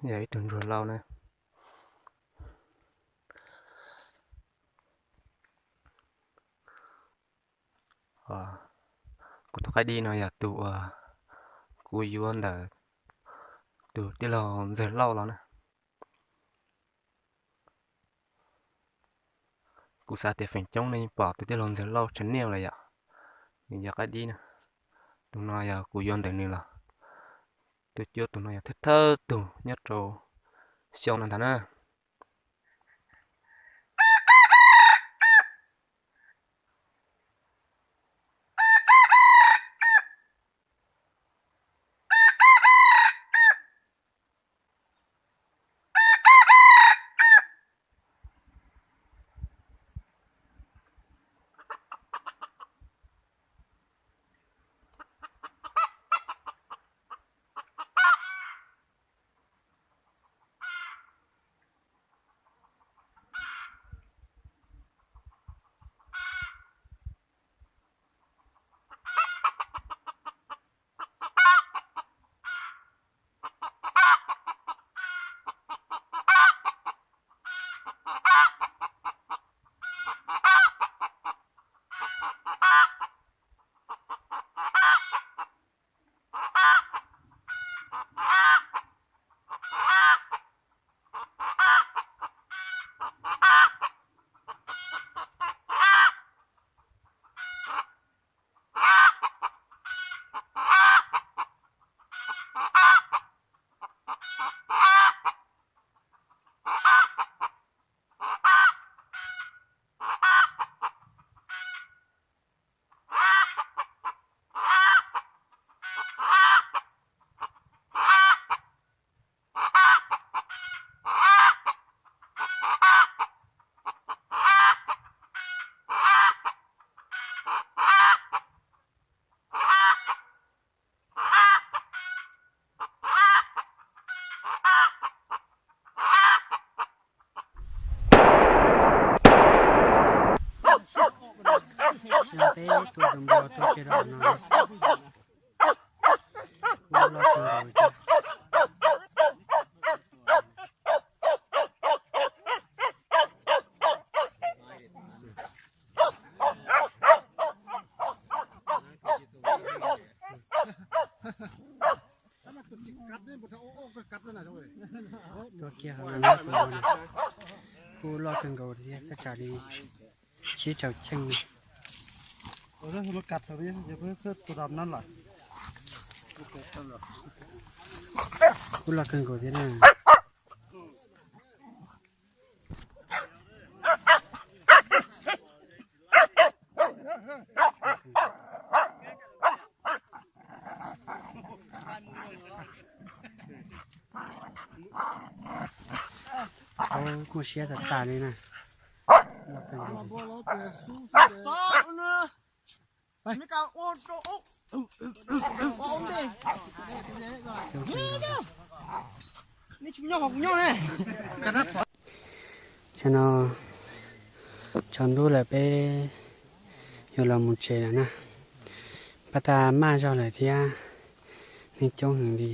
Yog ib tug ntsuag lauj na. Kuv tus qaib dib no yog tus uas kuv yuav ntawm tus tij laug Ntxawg Lauj los na. Kuv xav tias feem coob nej pom tus tij laug Ntxawg Lauj channel lawm yom, nws yog qaib dib na. Tus no yog kuv yuav ntawm nws los. Tus cuab tus no yog thawj thawj tug nyob rau xyoo no ntag na. Peb tua tus npua tuag kiag rau no. Kuv loj kawg nkaus thiab. Tua kiag hauv no, kuv loj kawg nkaus thiab, thaj tsam li tsib rau cheej. Kuv loj kawg nkaus thiab na. Tau muaj siab tas tas li na. Tsam no tsaus ntuj lawm, peb yuav los mus tsev lawm na. Pab tas maj zog lawm thiab, neeg coob heev li.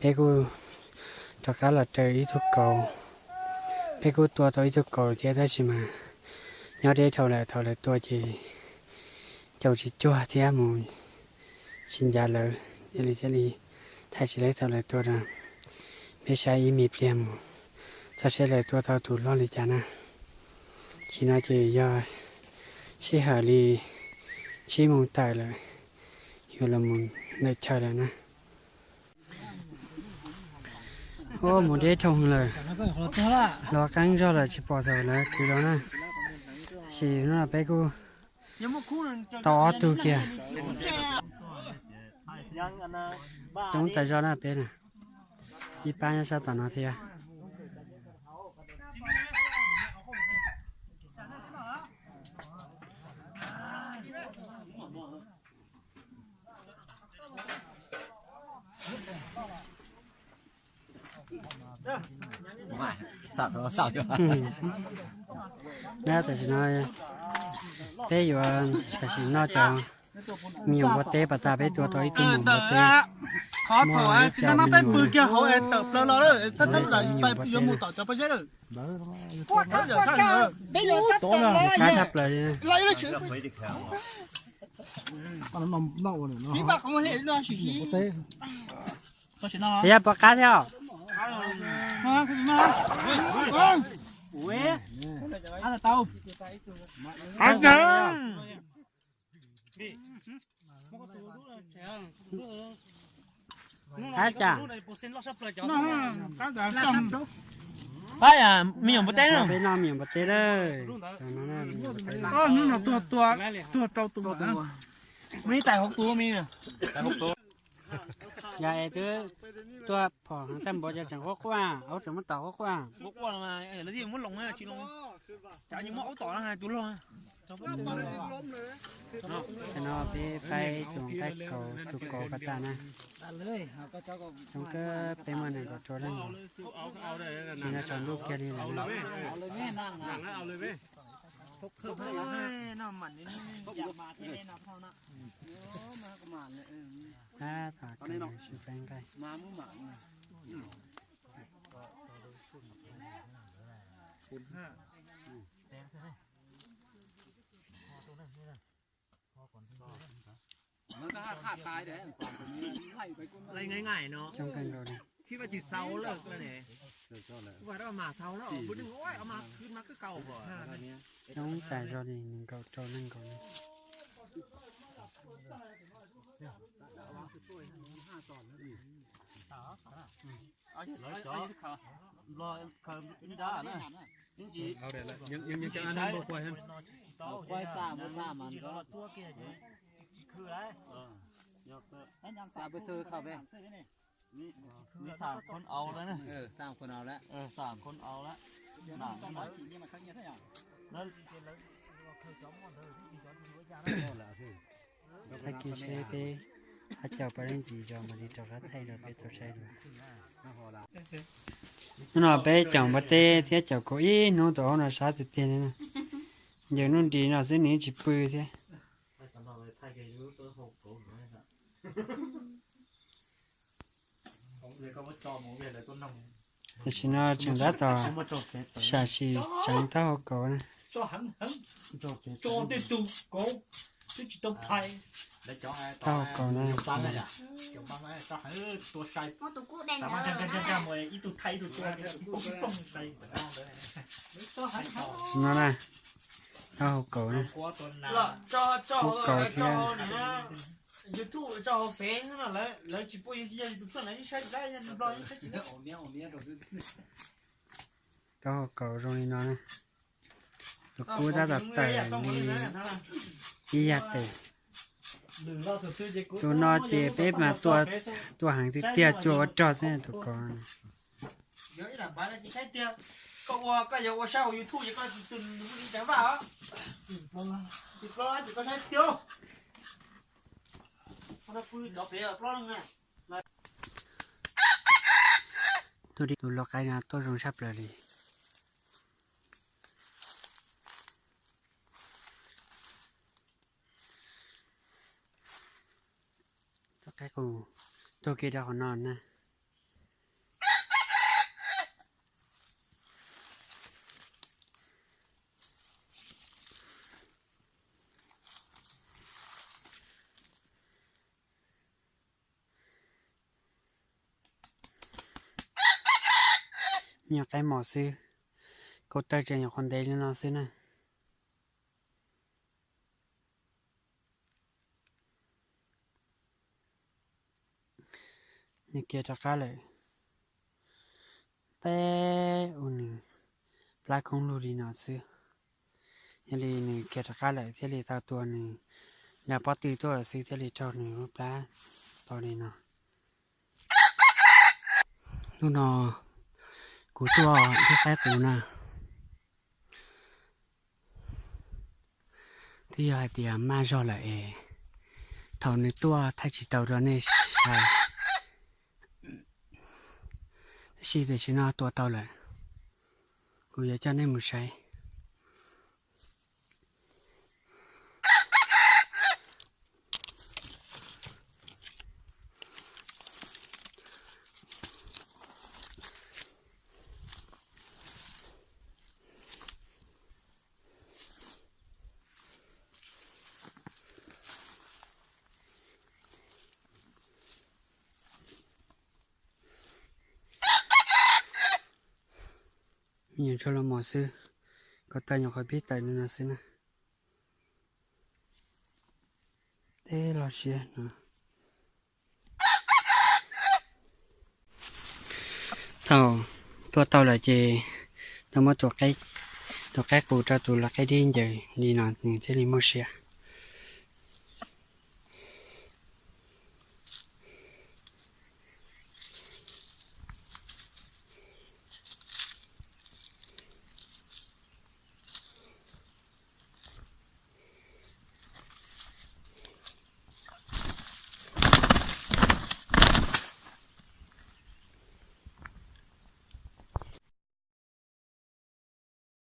Peb kuj rov qab los raws ib tug kaus, peb kuj tua tau ib tug kaus thiab, tab sis mas nyob deb dhau lawm, thaum lawv tua ces caum tsis cuag thiab mus tsis ncav lawv, thiaj li thiaj li thaij tsis laib thaum lawv tua na. Peb saib ib me pliag mus, txog seb lawv tua tau tus loj li cas na. Tsis no ces yog sij hawm li tsib moos tawm lawm, yuav los mus ntawm chaw lawm na. Ua mus deb dhau lawm, los qeeb zog lawm tsis pom thaum lawv kwv los na. Tab sis hnub no peb kuj tau ob tug kiag. Coob tas zog na peb na, ib pab nyob sab tom no thiab. Tam sim no peb yuav tam sim noj cov me nyuam npua teb, pas tas peb tua tau ib tug me nyuam npua teb. Qhov thaum tsis noj peb pw kiag hauv es tawm plaws los lawm, thawj thawj zaum yuav mus tom cov pob zeb lawm. Peb yuav tab tom los, ib pab qhov muag hli no sim hib. Yog pov qab thiab. Qab tau. Qab cas? Qab me nyuam npua teb na. Peb noj me nyuam npua teb lawm. Hnub no tuag tua, tuag rau tus, muaj ib tais hauv tus me. Yog es twb tuaj phom heev tag npaum ces tseem quaj quaj, aub tseem muab tom quaj quaj. Muab loos tsis loos, cas muab aub tom tus loj. Tam no peb faib tus nqaij kaus tus kaus kom tas na. Zoo kawg peb muaj nees nkaum rau leej. Tsis nco tsaus ntuj kiag li lawm. Tab tom kawm sib faib nqaij. Coob kawg nkaus li. Coob tas zog li nees nkaum rau nees nkaum li. Thaij kiag seb peb ho caum puas leej ntxiv, mam li rov qab thaij rau peb tau saib dua. Hnub no peb caum npua teb thiab caum kaus ib hnub, tus aub no sab tiag tiag li na. Ncaws nuj nris no xwb nws tsis pw thiab. Tam sim no tseem tab tom sam sim tseev taub hau kaus na. Taub hau kaus na. No na, taub hau kaus na. Kub kaus thiab. Taub hau kaus zoo li no na. Tus kub tab tom tawm li ib yam pem. Tus no ces peb mas tua heev tiag tiag, cua ua rog xwb tus kaus. Tus lau qaib no tuaj zoo tshaj plaws li. Txoj qaib qus tuag kiag rau qhov no na. Nyuam qaib mos xwb, kaus tawg tseem nyuam qhuav ntev li no xwb na. Nws khiav rov qab lawm. Teb ua nws plab khoob lug li no xwb. Yog li nws khiav rov qab lawm thiaj li tau tua nws nra pob tw tuaj lawm xwb thiaj li raug nws lub plab tau li no. Hnub no kuv tuaj ib qaib qus na. Twb yog hais tias maj zog lawm es thaum nws tuaj thaij tsis tau rau nej saib, tab sis tam sim no tua tau lawm. Kuv yuav coj nej mus saib. Nyuam tshuav los mos xwb, ko taw nyuam qhuav pib tawm li no xwb na. Teb los siav no. Thaum tua tau lawm ces tau muab tus qaib qus rau tus lau qaib dib ncaws li no nws thiaj li muaj sia.